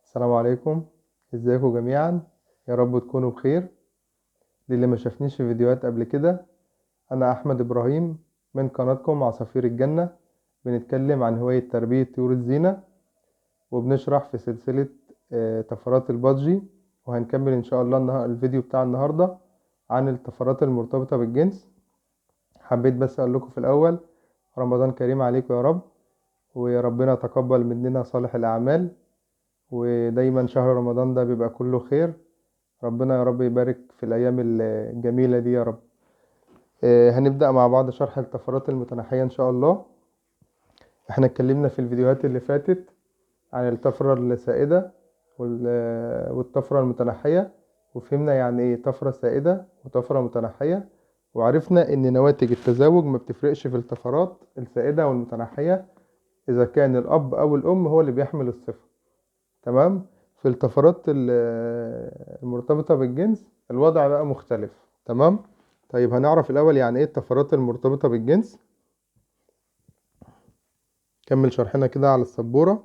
السلام عليكم، ازيكم جميعا؟ يا رب تكونوا بخير. للي ما شافنيش في فيديوهات قبل كده، انا احمد ابراهيم من قناتكم عصافير الجنة. بنتكلم عن هواية تربية طيور الزينة، وبنشرح في سلسلة طفرات البادجي، وهنكمل ان شاء الله الفيديو بتاع النهاردة عن الطفرات المرتبطة بالجنس. حبيت بس اقول لكم في الاول رمضان كريم عليكم يا رب، ويا ربنا تقبل مننا صالح الاعمال، ودايما شهر رمضان ده بيبقى كله خير. ربنا يا رب يبارك في الايام الجميلة دي يا رب. هنبدأ مع بعض شرح الطفرات المتناحية ان شاء الله. احنا اتكلمنا في الفيديوهات اللي فاتت عن الطفرة السائدة والطفرة المتناحية، وفهمنا يعني ايه طفرة سائدة وطفرة متناحية، وعرفنا ان نواتج التزاوج ما بتفرقش في الطفرات السائدة والمتناحية اذا كان الاب او الام هو اللي بيحمل الصفة. تمام. في الطفرات المرتبطة بالجنس الوضع بقى مختلف. تمام. طيب هنعرف الاول يعني ايه الطفرات المرتبطة بالجنس. كمل شرحنا كده على السبورة.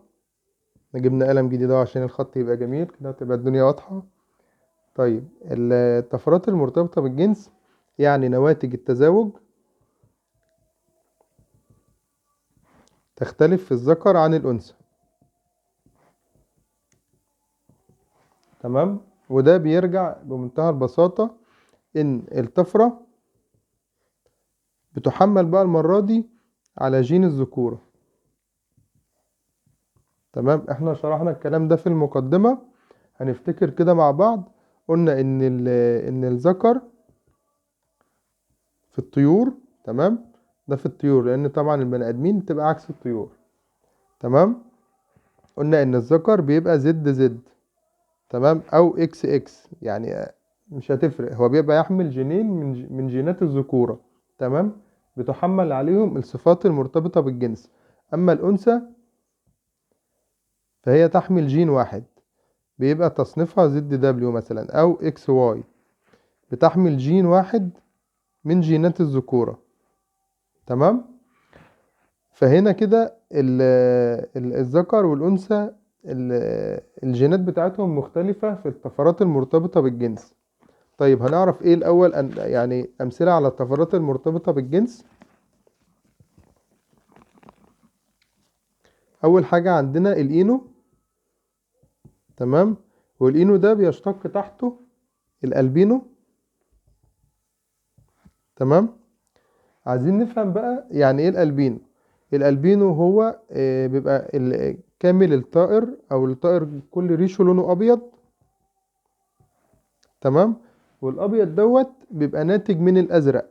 جبنا قلم جديد اهو عشان الخط يبقى جميل كده تبقى الدنيا واضحة. طيب الطفرات المرتبطة بالجنس يعني نواتج التزاوج تختلف في الذكر عن الأنثى. تمام. وده بيرجع بمنتهى البساطة إن الطفرة بتحمل بقى المرة دي على جين الذكورة. تمام. احنا شرحنا الكلام ده في المقدمة، هنفتكر كده مع بعض. قلنا إن الذكر في الطيور، تمام، ده في الطيور لأن طبعا البني آدمين بتبقى عكس الطيور. تمام. قلنا إن الذكر بيبقى ZZ، تمام، أو XX، يعني مش هتفرق، هو بيبقى يحمل جينين من جينات الذكورة. تمام. بتحمل عليهم الصفات المرتبطة بالجنس. أما الأنثى فهي تحمل جين واحد بيبقى تصنيفها ZW مثلا أو XY، بتحمل جين واحد من جينات الذكورة. تمام. فهنا كده الذكر والأنثى الجينات بتاعتهم مختلفة في الطفرات المرتبطة بالجنس. طيب هنعرف ايه الأول، يعني أمثلة على الطفرات المرتبطة بالجنس. أول حاجة عندنا الإينو. تمام. والإينو ده بيشتق تحته الألبينو. تمام. عايزين نفهم بقى يعني ايه الألبينو. الألبينو هو بيبقى كامل الطائر، أو الطائر كل ريشه لونه أبيض. تمام. والأبيض دوت بيبقى ناتج من الأزرق.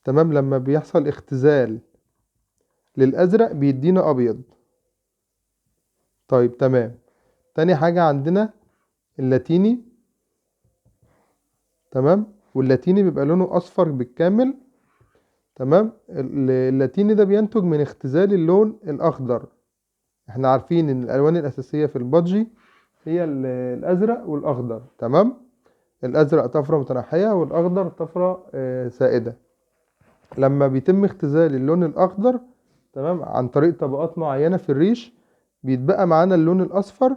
تمام. لما بيحصل اختزال للأزرق بيدينا أبيض. طيب تمام. تاني حاجة عندنا اللاتيني. تمام. واللاتيني بيبقى لونه أصفر بالكامل. تمام. اللاتيني ده بينتج من اختزال اللون الأخضر. احنا عارفين ان الألوان الأساسية في البادجي هي الأزرق والأخضر. تمام. الأزرق طفرة متناحية والأخضر طفرة سائدة. لما بيتم اختزال اللون الأخضر، تمام، عن طريق طبقات معينة في الريش، بيتبقى معانا اللون الأصفر.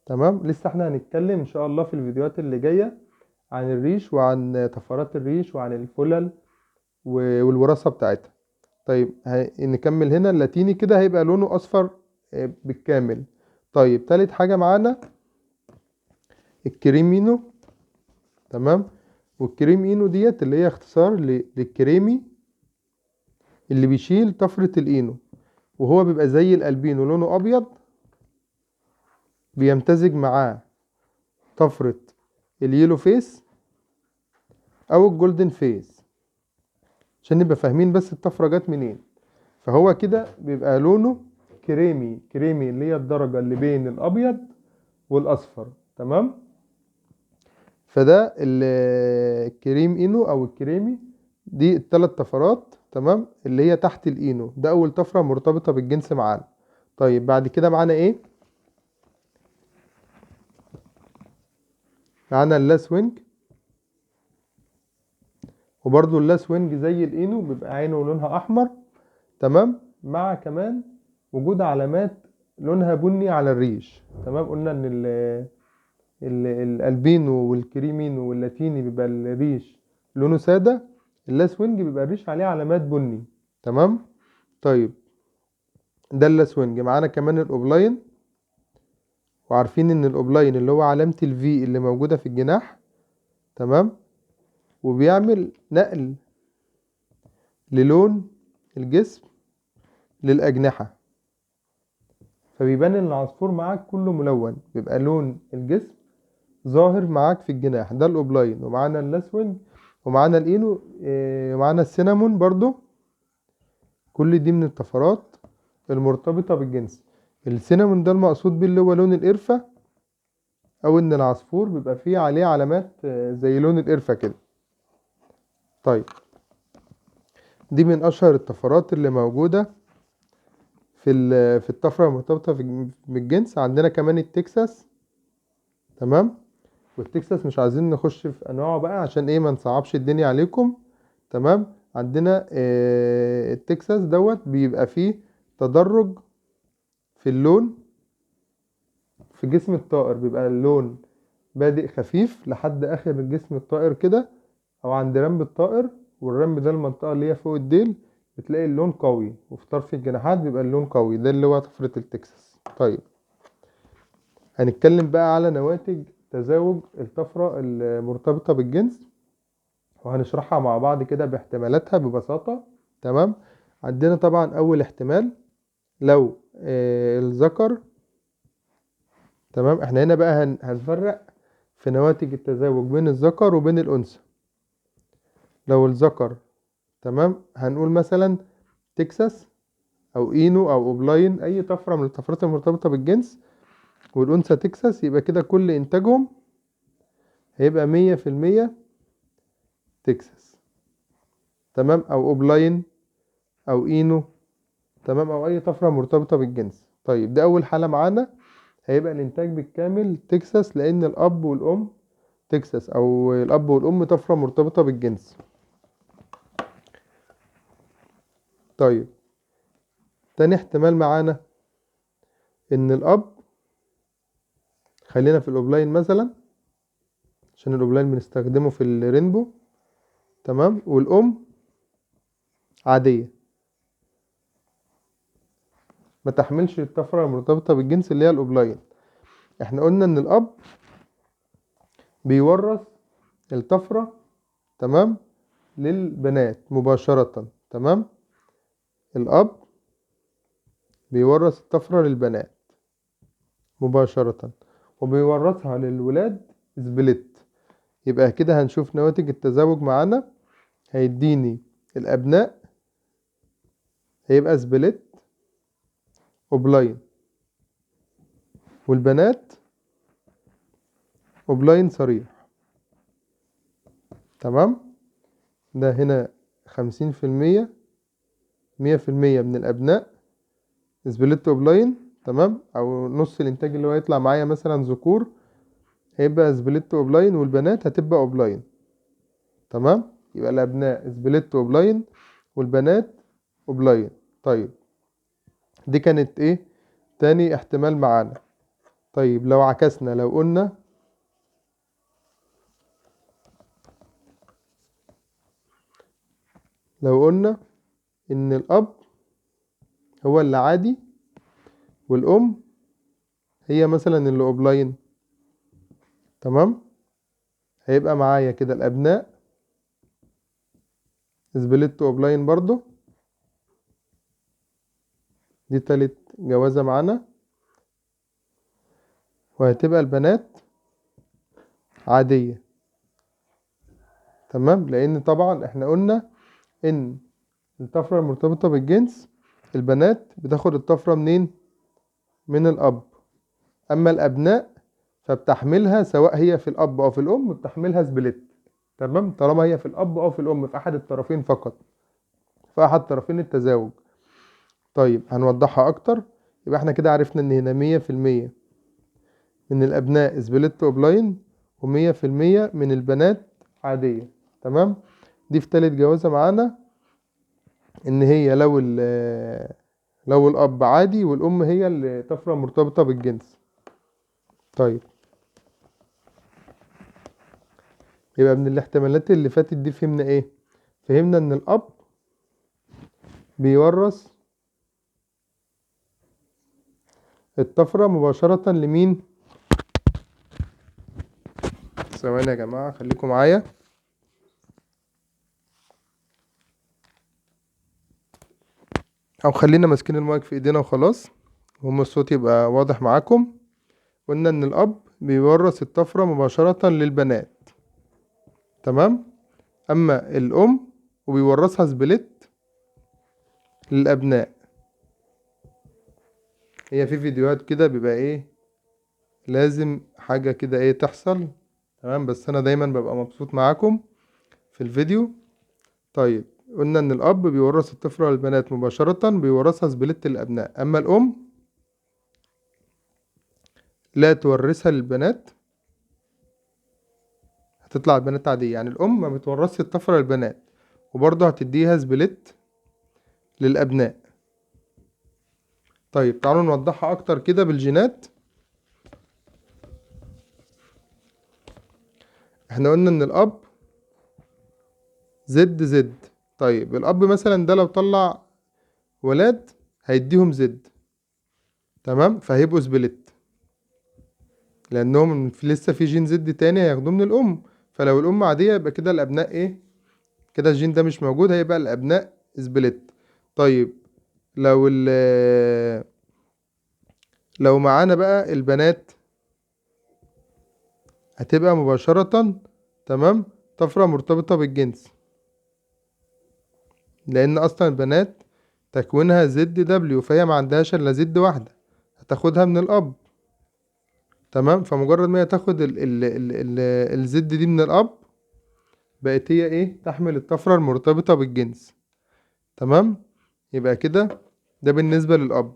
تمام. لسه احنا هنتكلم ان شاء الله في الفيديوهات اللي جاية عن الريش وعن طفرات الريش وعن الفلل والوراثة بتاعتها. طيب نكمل هنا. اللاتيني كده هيبقى لونه أصفر بالكامل. طيب تالت حاجة معانا الكريمينو. تمام. والكريمينو ديت اللي هي اختصار للكريمي اللي بيشيل طفرة الإينو، وهو بيبقى زي الألبينو لونه أبيض، بيمتزج معاه طفرة ال yellow face أو ال golden face، عشان نبقى فاهمين بس الطفرة جت منين. فهو كده بيبقى لونه كريمي، كريمي اللي هي الدرجة اللي بين الأبيض والأصفر. تمام. فده الكريم إينو أو الكريمي، دي التلات طفرات. تمام، اللي هي تحت الإينو. ده أول طفرة مرتبطة بالجنس معانا. طيب بعد كده معانا إيه؟ معانا ال lacewing. وبرضو ال lacewing زي الإينو بيبقى عينه لونها أحمر. تمام، مع كمان وجود علامات لونها بني على الريش. تمام، قلنا ان الالبينو والكريمينو واللاتيني بيبقى الريش لونه ساده، ال lacewing بيبقى الريش عليه علامات بني. تمام، طيب ده ال lacewing. معانا كمان ال opaline، وعارفين ان ال opaline اللي هو علامة ال V اللي موجودة في الجناح. تمام، وبيعمل نقل للون الجسم للأجنحة، فبيبان ان العصفور معاك كله ملون، بيبقى لون الجسم ظاهر معاك في الجناح. ده ال opaline. ومعانا ال lacewing، ومعانا ال ino، ومعانا ال cinnamon برضو. كل دي من الطفرات المرتبطة بالجنس. ال cinnamon ده المقصود بيه اللي هو لون القرفة، او ان العصفور بيبقى فيه عليه علامات زي لون القرفة كده. طيب دي من اشهر الطفرات اللي موجودة في الطفرة المرتبطة بالجنس. عندنا كمان التكساس. تمام، والتكساس مش عايزين نخش في انواعه بقى عشان ايه، ما نصعبش الدنيا عليكم. تمام، عندنا التكساس دوت بيبقى فيه تدرج في اللون في جسم الطائر، بيبقى اللون بادئ خفيف لحد اخر جسم الطائر كده، او عند رنب الطائر، والرنب ده المنطقة اللي هي فوق الديل بتلاقي اللون قوي، وفي طرف الجناحات بيبقى اللون قوي. ده اللي هو طفرة التكساس. طيب هنتكلم بقى على نواتج تزاوج الطفرة المرتبطة بالجنس، وهنشرحها مع بعض كده باحتمالاتها ببساطة. تمام، عندنا طبعا اول احتمال لو الذكر. تمام، احنا هنا بقى هنفرق في نواتج التزاوج بين الذكر وبين الأنثى. لو الذكر، تمام، هنقول مثلا تكساس او ino او opaline، اي طفرة من الطفرات المرتبطة بالجنس، والأنثى تكساس، يبقى كده كل انتاجهم هيبقى 100% تكساس. تمام، او opaline او ino، تمام، او اي طفرة مرتبطة بالجنس. طيب ده اول حالة معانا، هيبقى الانتاج بالكامل تكساس، لان الاب والام تكساس، او الاب والام طفرة مرتبطة بالجنس. طيب تاني احتمال معانا ان الاب، خلينا في ال opaline مثلا عشان ال opaline بنستخدمه في ال rainbow، تمام، والام عادية ما تحملش الطفرة المرتبطة بالجنس اللي هي ال opaline. احنا قلنا ان الاب بيورث الطفرة، تمام، للبنات مباشرة. تمام، الاب بيورث الطفرة للبنات مباشرة وبيورثها للولاد split. يبقى كده هنشوف نواتج التزاوج معانا، هيديني الابناء هيبقى split opaline، والبنات opaline صريح. تمام، ده هنا 50%، 100% من الأبناء split opaline. تمام، أو نص الإنتاج اللي هو هيطلع معايا مثلا ذكور هيبقى split opaline، والبنات هتبقى opaline. تمام، يبقى الأبناء split opaline والبنات opaline. طيب دي كانت ايه تاني احتمال معانا. طيب لو عكسنا، لو قلنا ان الاب هو اللي عادي والام هي مثلا اللي opaline، تمام، هيبقى معايا كده الابناء split opaline برضو، دي تالت جوازة معانا، وهتبقى البنات عادية. تمام، لان طبعا احنا قلنا ان الطفرة المرتبطة بالجنس البنات بتاخد الطفرة منين؟ من الاب. اما الابناء فبتحملها سواء هي في الاب او في الام، بتحملها split. تمام، طالما هي في الاب او في الام، في احد الطرفين فقط، في احد طرفين التزاوج. طيب هنوضحها اكتر. يبقى احنا كده عرفنا ان هنا 100% من الابناء split opaline و100% من البنات عادية. تمام، دي في تالت جوازة معانا، ان هي لو لو الأب عادي والأم هي اللي طفرة مرتبطة بالجنس. طيب يبقى من الاحتمالات اللي فاتت دي فهمنا ايه؟ فهمنا ان الأب بيورث الطفرة مباشرة لمين؟ ثواني يا جماعة خليكم معايا. او خلينا ماسكين المايك في ايدينا وخلاص، وهم الصوت يبقى واضح معاكم. قلنا ان الاب بيورث الطفرة مباشرة للبنات، تمام؟ اما الام وبيورثها split للابناء. هي في فيديوهات كده بيبقى ايه لازم حاجة كده ايه تحصل، تمام؟ بس انا دايما ببقى مبسوط معاكم في الفيديو. طيب قلنا ان الاب بيورث الطفرة للبنات مباشرة، بيورثها split للابناء. اما الام لا تورثها للبنات، هتطلع البنات عادية. يعني الام ما بتورثش الطفرة للبنات وبرضه هتديها split للابناء. طيب تعالوا نوضحها اكتر كده بالجينات. احنا قلنا ان الاب ZZ. طيب الاب مثلا ده لو طلع ولاد هيديهم Z، تمام؟ فهيبقوا split لانهم لسه في جين Z تاني هياخدوه من الام. فلو الام عادية يبقى كده الابناء ايه؟ كده الجين ده مش موجود، هيبقى الابناء split. طيب لو معانا بقى البنات هتبقى مباشرة، تمام، طفرة مرتبطة بالجنس، لأن أصلا البنات تكوينها ZW، فهي ما عندهاش إلا Z واحدة هتاخدها من الأب، تمام؟ فمجرد ما هي تاخد ال Z دي من الأب بقت هي إيه؟ تحمل الطفرة المرتبطة بالجنس، تمام؟ يبقى كده ده بالنسبة للأب.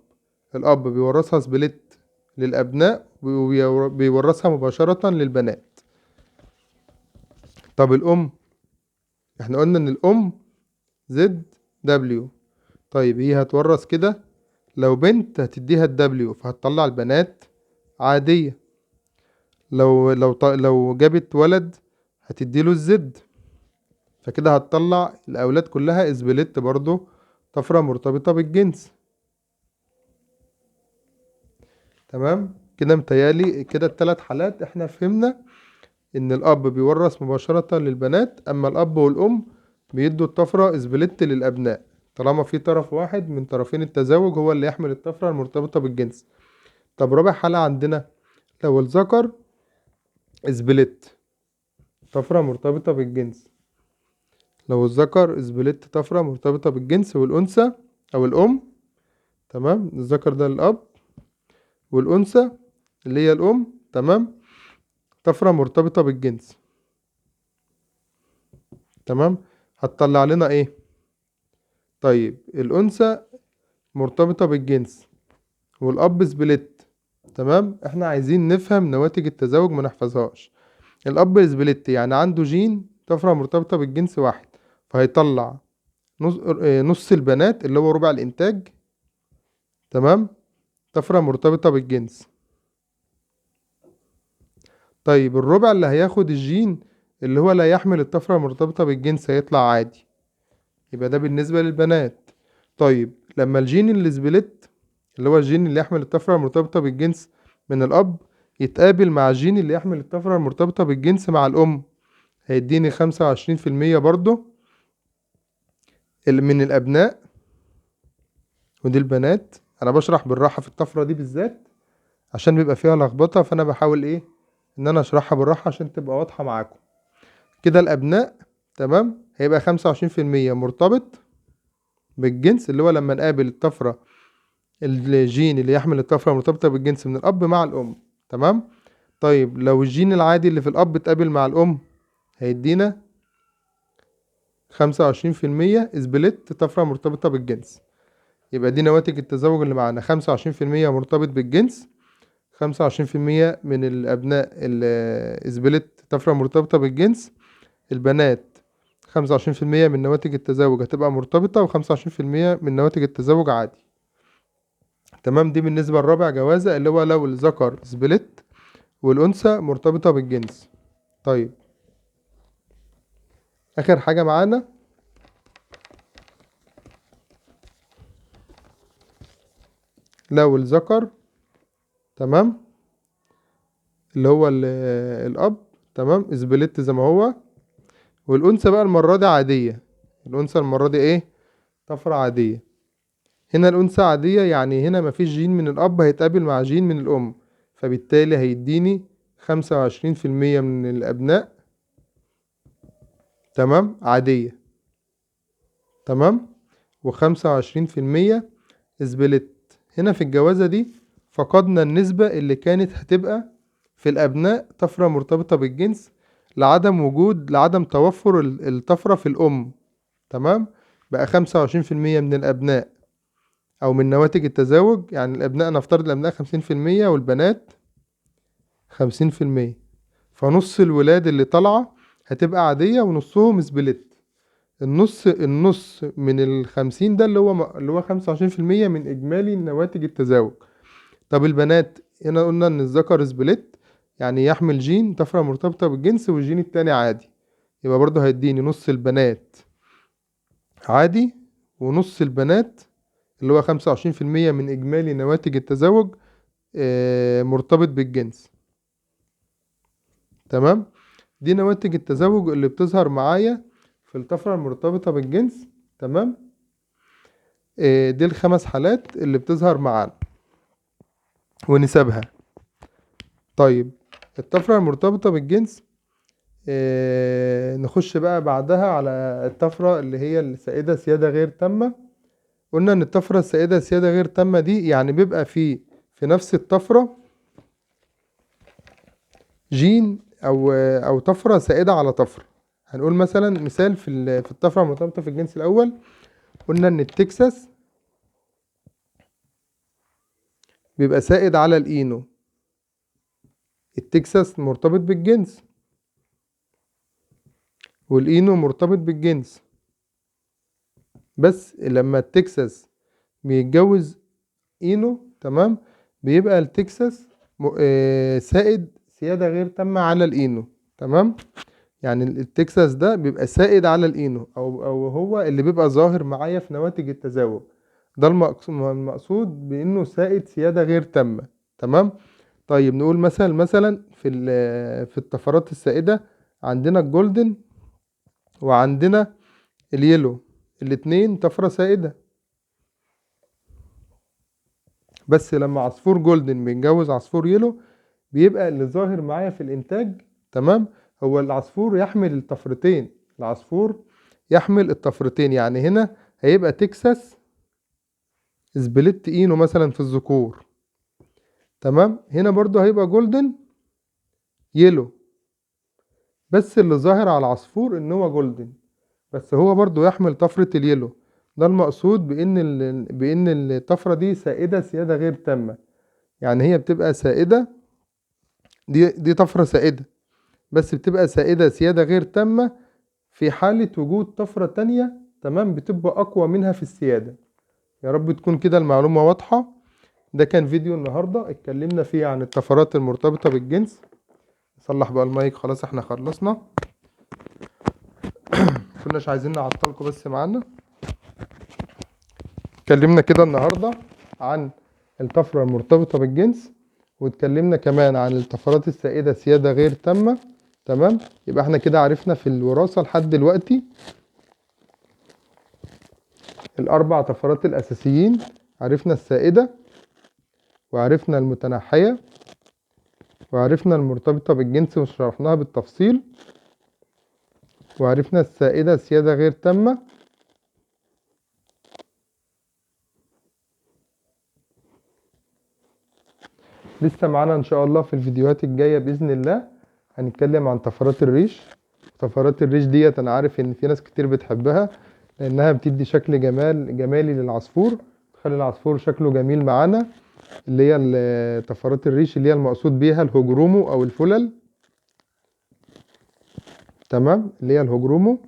الأب بيورثها split للأبناء وبيورثها مباشرة للبنات. طب الأم، احنا قلنا إن الأم ZW. طيب هي هتورث كده، لو بنت هتديها ال W فهتطلع البنات عادية، لو جابت ولد هتديله ال Z، فكده هتطلع الأولاد كلها split برضو طفرة مرتبطة بالجنس، تمام؟ كده متهيألي كده التلات حالات احنا فهمنا ان الاب بيورث مباشرة للبنات، اما الاب والام بيدوا الطفرة split للابناء طالما في طرف واحد من طرفين التزاوج هو اللي يحمل الطفرة المرتبطة بالجنس. طب رابع حالة عندنا لو الذكر split طفرة مرتبطة بالجنس، لو الذكر split طفرة مرتبطة بالجنس والأنثى أو الأم، تمام؟ الذكر ده الأب والأنثى اللي هي الأم، تمام، طفرة مرتبطة بالجنس، تمام؟ هتطلع لنا إيه؟ طيب الأنثى مرتبطة بالجنس والأب split، تمام؟ احنا عايزين نفهم نواتج التزاوج ما نحفظهاش. الأب split يعني عنده جين طفرة مرتبطة بالجنس واحد، فهيطلع نص البنات اللي هو ربع الإنتاج، تمام، طفرة مرتبطة بالجنس. طيب الربع اللي هياخد الجين اللي هو لا يحمل الطفرة المرتبطة بالجنس هيطلع عادي، يبقى ده بالنسبة للبنات. طيب لما الجين اللي split اللي هو الجين اللي يحمل الطفرة المرتبطة بالجنس من الأب يتقابل مع الجين اللي يحمل الطفرة المرتبطة بالجنس مع الأم، هيديني 25% برضو من الأبناء، ودي البنات. أنا بشرح بالراحة في الطفرة دي بالذات عشان بيبقى فيها لخبطة، فأنا بحاول إيه إن أنا أشرحها بالراحة عشان تبقى واضحة معاكم. كده الأبناء، تمام، هيبقى 25% مرتبط بالجنس اللي هو لما نقابل الطفرة الجين اللي يحمل الطفرة المرتبطة بالجنس من الأب مع الأم، تمام. طيب لو الجين العادي اللي في الأب اتقابل مع الأم هيدينا 25% split طفرة مرتبطة بالجنس. يبقى دي نواتج التزاوج اللي معانا، 25% مرتبط بالجنس، 25% من الأبناء split طفرة مرتبطة بالجنس، البنات 25% من نواتج التزاوج هتبقى مرتبطة، و25% من نواتج التزاوج عادي. تمام. دي بالنسبة لرابع جوازة اللي هو لو الذكر split والأنثى مرتبطة بالجنس. طيب آخر حاجة معانا لو الذكر، تمام، اللي هو الأب، تمام، split زي ما هو، والأنثى بقى المرة دي عادية. الأنثى المرة دي إيه؟ طفرة عادية. هنا الأنثى عادية، يعني هنا مفيش جين من الأب هيتقابل مع جين من الأم، فبالتالي هيديني 25% من الأبناء، تمام، عادية، تمام، و25% split. هنا في الجوازة دي فقدنا النسبة اللي كانت هتبقى في الأبناء طفرة مرتبطة بالجنس لعدم توفر الطفرة في الأم، تمام. بقى 25% من الأبناء أو من نواتج التزاوج، يعني الأبناء نفترض الأبناء 50% والبنات 50%، فنص الولاد اللي طالعة هتبقى عادية ونصهم split. النص من ال50 ده اللي هو 25% من إجمالي نواتج التزاوج. طب البنات هنا قلنا إن الذكر split يعني يحمل جين طفرة مرتبطة بالجنس والجين التاني عادي، يبقى برضه هيديني نص البنات عادي ونص البنات اللي هو 25% من إجمالي نواتج التزاوج مرتبط بالجنس، تمام. دي نواتج التزاوج اللي بتظهر معايا في الطفرة المرتبطة بالجنس، تمام. دي الخمس حالات اللي بتظهر معانا ونسبها. طيب الطفرة المرتبطة بالجنس، نخش بقى بعدها على الطفرة اللي هي السائدة سيادة غير تامة. قلنا ان الطفرة السائدة سيادة غير تامة دي يعني بيبقى في نفس الطفرة جين او طفرة سائدة على طفرة. هنقول مثلا مثال في الطفرة المرتبطة في الجنس الاول، قلنا ان التكساس بيبقى سائد على الاينو. التكساس مرتبط بالجنس والاينو مرتبط بالجنس، بس لما التكساس بيتجوز اينو، تمام، بيبقى التكساس سائد سيادة غير تامة على الاينو، تمام. يعني التكساس ده بيبقى سائد على الاينو او هو اللي بيبقى ظاهر معايا في نواتج التزاوج. ده المقصود بانه سائد سيادة غير تامة، تمام. طيب نقول مثلا في الطفرات السائدة عندنا ال golden وعندنا ال yellow، الاتنين طفرة سائدة، بس لما عصفور golden بيتجوز عصفور yellow بيبقى اللي ظاهر معايا في الانتاج، تمام، هو العصفور يحمل الطفرتين. العصفور يحمل الطفرتين، يعني هنا هيبقى تكساس split اينو مثلا في الذكور، تمام. هنا برضو هيبقى golden yellow، بس اللي ظاهر على العصفور ان هو golden، بس هو برضو يحمل طفرة ال yellow. ده المقصود بان الطفرة دي سائدة سيادة غير تامة، يعني هي بتبقى سائدة، دي طفرة سائدة بس بتبقى سائدة سيادة غير تامة في حالة وجود طفرة تانية، تمام، بتبقى أقوى منها في السيادة. يا رب تكون كده المعلومة واضحة. ده كان فيديو النهاردة اتكلمنا فيه عن الطفرات المرتبطة بالجنس. نصلح بقى المايك، خلاص احنا خلصنا، كناش عايزين نعطلكم بس معانا. اتكلمنا كده النهاردة عن الطفرة المرتبطة بالجنس، واتكلمنا كمان عن الطفرات السائدة سيادة غير تامة، تمام. يبقى احنا كده عرفنا في الوراثة لحد دلوقتي الأربع طفرات الأساسيين، عرفنا السائدة وعرفنا المتنحية وعرفنا المرتبطة بالجنس وشرحناها بالتفصيل، وعرفنا السائدة سيادة غير تامة، لسه معانا ان شاء الله في الفيديوهات الجاية بإذن الله هنتكلم عن طفرات الريش. طفرات الريش ديت انا عارف ان في ناس كتير بتحبها لانها بتدي شكل جمالي للعصفور، تخلي العصفور شكله جميل معانا، اللي هي طفرات الريش اللي هي المقصود بيها الهجرومو او الفلل، تمام، اللي هي الهجرومو،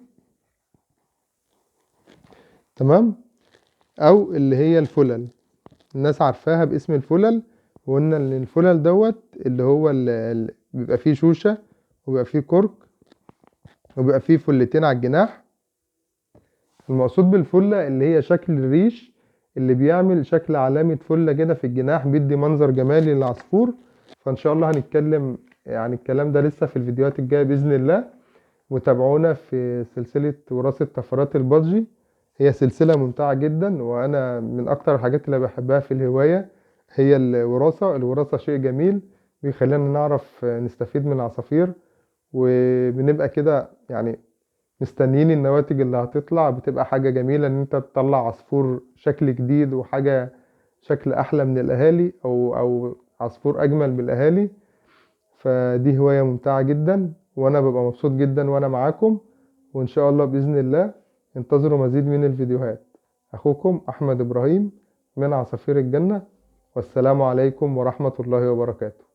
تمام، او اللي هي الفلل. الناس عارفاها باسم الفلل، وقلنا ان الفلل دوت اللي هو اللي بيبقى فيه شوشة وبيبقى فيه كرك وبيبقى فيه فلتين على الجناح. المقصود بالفلة اللي هي شكل الريش اللي بيعمل شكل علامة فلة كده في الجناح، بيدي منظر جمالي للعصفور. فإن شاء الله هنتكلم يعني الكلام ده لسه في الفيديوهات الجاية بإذن الله. وتابعونا في سلسلة وراثة طفرات البادجي، هي سلسلة ممتعة جدا، وأنا من أكتر الحاجات اللي بحبها في الهواية هي الوراثة. الوراثة شيء جميل بيخلينا نعرف نستفيد من العصافير، وبنبقى كده يعني مستنيين النواتج اللي هتطلع، بتبقى حاجة جميلة ان انت تطلع عصفور شكل جديد وحاجة شكل احلى من الاهالي، او عصفور اجمل من الاهالي. فدي هواية ممتعة جدا، وانا ببقى مبسوط جدا وانا معاكم. وان شاء الله بإذن الله انتظروا مزيد من الفيديوهات. اخوكم احمد ابراهيم من عصافير الجنة، والسلام عليكم ورحمة الله وبركاته.